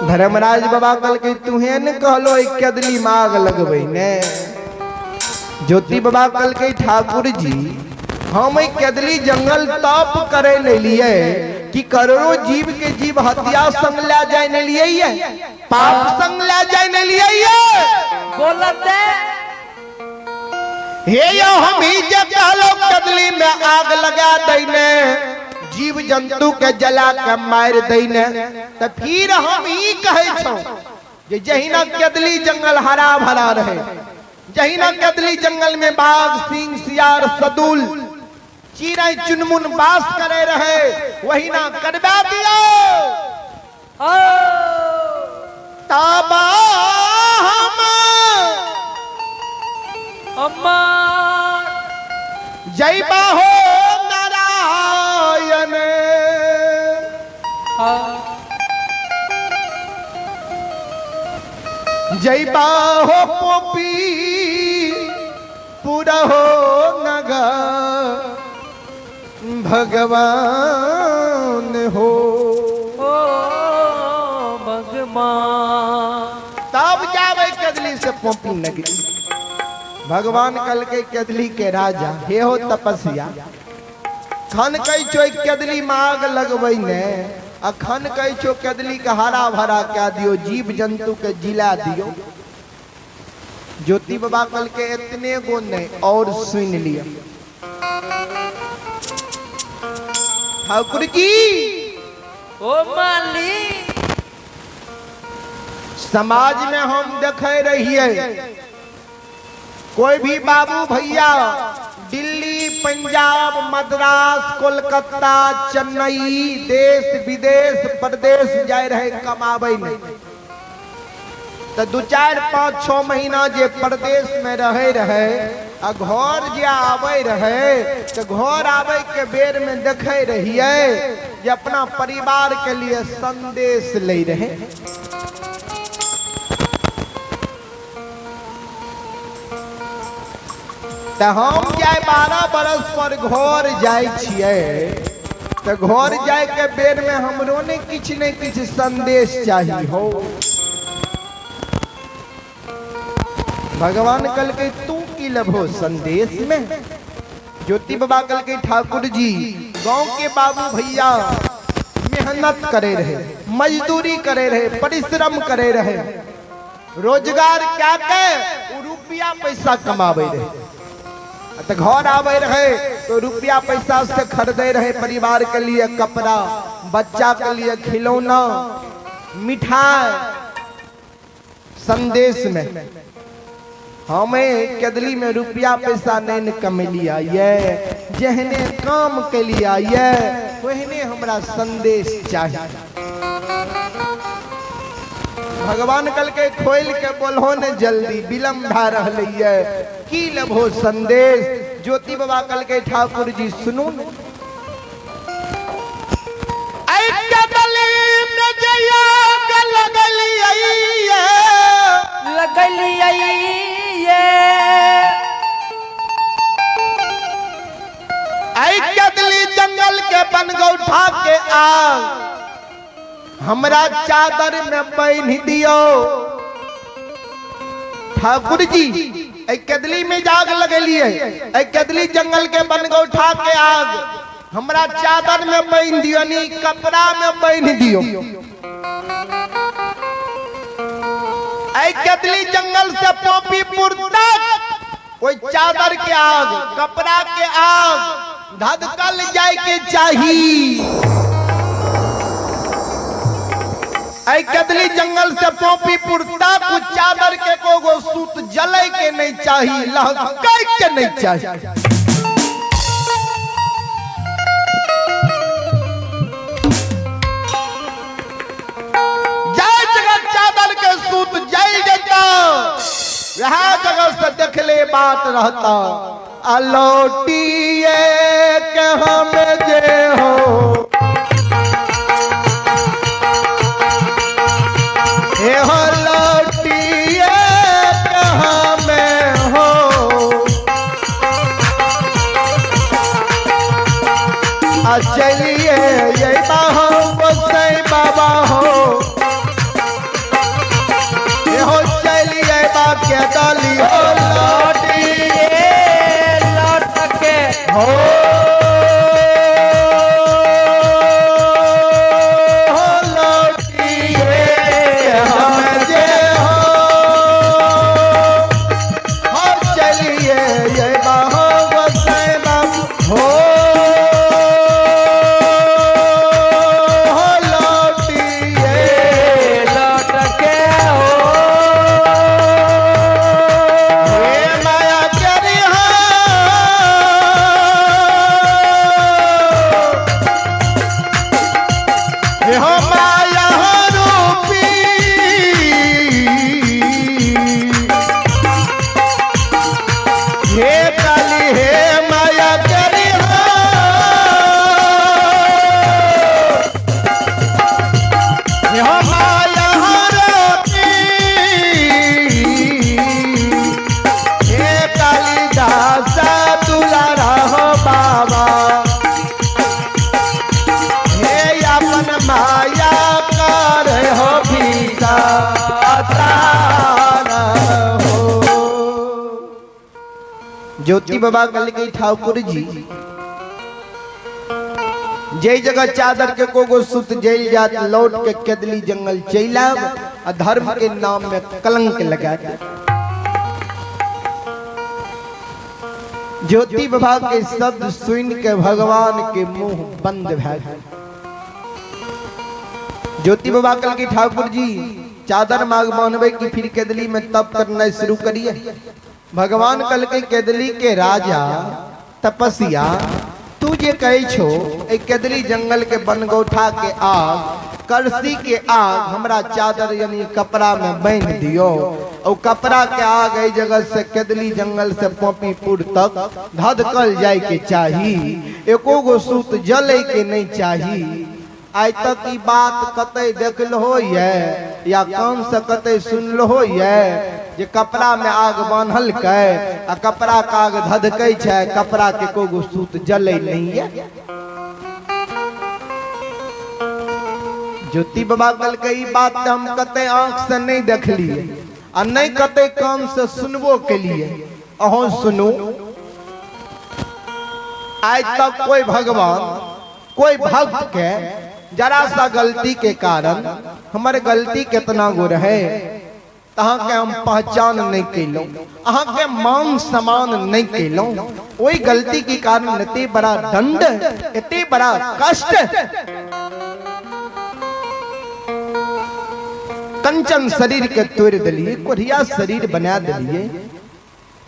धर्मराज बाबा कहलकै तुहे ने कहलो कदली माग लगबै ने। ज्योति बाबा कहलकै ठाकुर जी हम कदली जंगल तप करे ले लिए कि करोड़ों जीव के जीव हत्या संग ले जाए ने लिए, पाप संग ले जाए ने लिए। बोलते हे यो हम ही जे कहलो कदली में आग लगा देने, जीव जंतु के जला के मार देने, तो फिर हम ही कहे छो जे जहिना कदली जंगल हरा भरा रहे, जहिना कदली जंगल में बाघ सिंह सियार सदुल चिड़ै चुनमुन बास करे रहे, वही ना करवा दियो। ताबा हम अम्मा जयबा हो नारायण। जयबा हो पोपी पूरा हो नगा भगवान हो। ओ भगवान। तब जावे कदली से पोपी नगरी। भगवान कल के कदली के राजा हे हो तपस्या खन कह छो कदली माग लगबै ने, अखन कह छो कदली के हरा भरा कह दियो, जीव जंतु के जिला दियो। ज्योति बाबा कल के इतने गो नहीं और सुन लिया ठाकुर जी। ओ माली समाज में हम देखे रहिए कोई भी बाबू भैया दिल्ली पंजाब मद्रास कोलकाता चेन्नई देश विदेश प्रदेश जाए रहे कमाबे नहीं, तो 2 4 5 6 महीना जे प्रदेश में रहे रहे आ घर जे आवे रहे, तो घर आवे के बेर में देखे रहिए जे अपना परिवार के लिए संदेश ले रहे। तो हम जाए 12 बरस पर घर जाए छिए, तो घर जाए के बेर में हमरो ने किछ ने किछ संदेश चाहिए हो। भगवान कल के तू की लभो संदेश में। ज्योति बाबा कल के ठाकुर जी गांव के बाबू भैया मेहनत करे रहे, मजदूरी करे रहे, परिश्रम करे रहे, रोजगार क्या के रुपया पैसा कमावे रहे, तो घर आवे रहे तो रुपया पैसा से खरीदे रहे परिवार के लिए कपड़ा, बच्चा के लिए खिलौना, मिठाई। संदेश में हमें कदली में रुपया पैसा नहीं कमेलिया ये, जहने काम के लिए ये वहने हमरा संदेश चाहिए। भगवान कल के खोल के बोलो ने जल्दी विलम्ब भा रहलै ये, की लभो संदेश। ज्योति बाबा कल के ठाकुर जी सुनू ने। ऐ कदली में जया के लगलियै ये, लगलियै ये। ऐ कदली जंगल के बनगौठा के आग हमरा चादर में बांध दियो। ठाकुर जी ऐ कदली में जाग लगलियै, ऐ कदली जंगल के बनगौठा के आग हमरा चादर में बांध दियो, नी कपड़ा में बांध दियो। ऐ कदली जंगल से पोपीपुर तक ओई चादर के आग कपड़ा के आग धधकल जाए के चाही। ऐ कदली जंगल से पोपीपुर तक उ चादर के कोगो सूत जले के नहीं चाही, लहकै के नहीं चाही। जय जगह चादर के सूत जल जेता, वह जगह से देखले बात रहता। अलौटिए के हम जे हो, हे हो लौटिए के हम हो, आ चल चलिए ये बाहो गोसाई बाबा हो, ये हो चलिए बा के डाली हो लौटी लौट के हो, हो लौटिए हम जे हो, हो चलिए ये बाहो गोसाई बाबा हो, हो लौटिए लौट के हो। हे माया प्यारी हो, हे हो माया हो रूपी, हे काली हे माया प्यारी हो, हे हो माया हो रूपी, हे कालिदास दुलारा हो बाबा, हे अपन माया कर हो भीता तारा हो। ज्योति बाबा कल गई ठाकुर जी जय जगह चादर के कोगो सुत जेल जात लौट के केदली जंगल चल आब आ धर्म के नाम में कलंक लगा दे। ज्योति बाबा के शब्द सुन के भगवान के मुंह बंद भए गेल। ज्योति बाबा कल की ठाकुर जी चादर मांग मानवे की फिर केदली में तप करना शुरू करिए। भगवान कल के केदली के राजा तपस्या तू जे कहे छो ए केदली जंगल के बनगौठा के आग करसी के आग हमरा चादर यानी कपड़ा में बांध दियो, और कपड़ा के आग ए जगह से केदली जंगल से पोपीपुर तक धधकल जाए के चाही, एको गो सूत जले के नहीं चाही। आइ तक ई बात कतई देखलहो ये या कान से कतई सुनलहो ये जे कपड़ा में आग बान्हल के आ कपड़ा के आग धधकै छै, कपड़ा के एको गो सूत जले नहीं ये। ज्योति बाबा कहलकै ई बात तऽ हम कतई आंख से नहीं देखलिए आ नहीं कतई कान से सुनबो केलिए, अहों सुनू। आइ तक कोई भगवान कोई भक्त के जरा सा गलती के कारण हमर गलती कितना गो रहे तहाँ के हम पहचान नहीं कैलहुँ, अहाँ के मान सम्मान नहीं कैलहुँ, ओहि गलती के कारण एते बड़ा दंड एते बड़ा कष्ट। कंचन शरीर के तोड़ दिलिए, कोढ़िया शरीर बना दिलिए,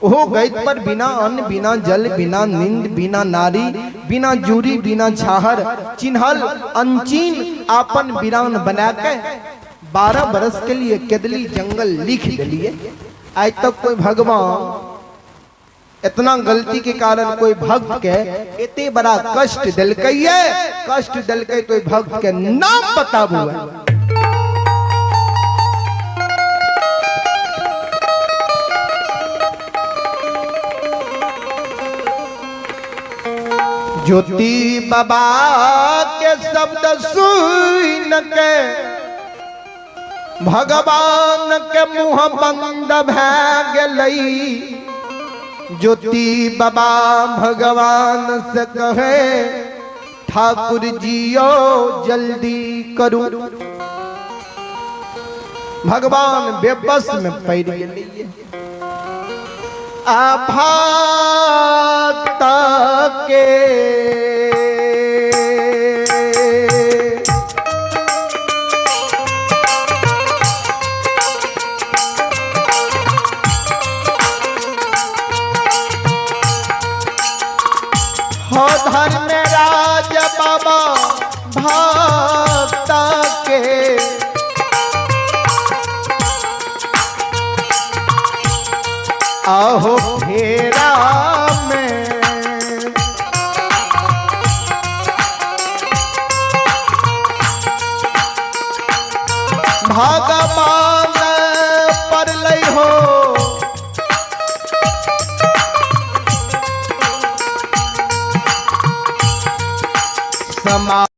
ओहो गैत पर बिना अन्न बिना जल बिना नींद बिना नारी बिना जूरी बिना छाहर चिन्हल अनचीन आपन बिरान बना के 12 बरस के लिए केदली जंगल लिख दिलिए। आज तक कोई भगवान इतना गलती के कारण कोई भक्त के एते बड़ा कष्ट दिलकै, कष्ट दिलकै तो भक्त के नाम बताबू है। ज्योति बाबा के शब्द सुन के भगवान के मुंह बंद भै गेलै। ज्योति बाबा भगवान से कहे ठाकुर जियो जल्दी करू। भगवान बेबस में पड़ गेलै। आभात के हो धर्मराज बाबा भक्त के आहो फेरा में भगवान परलै हो समा।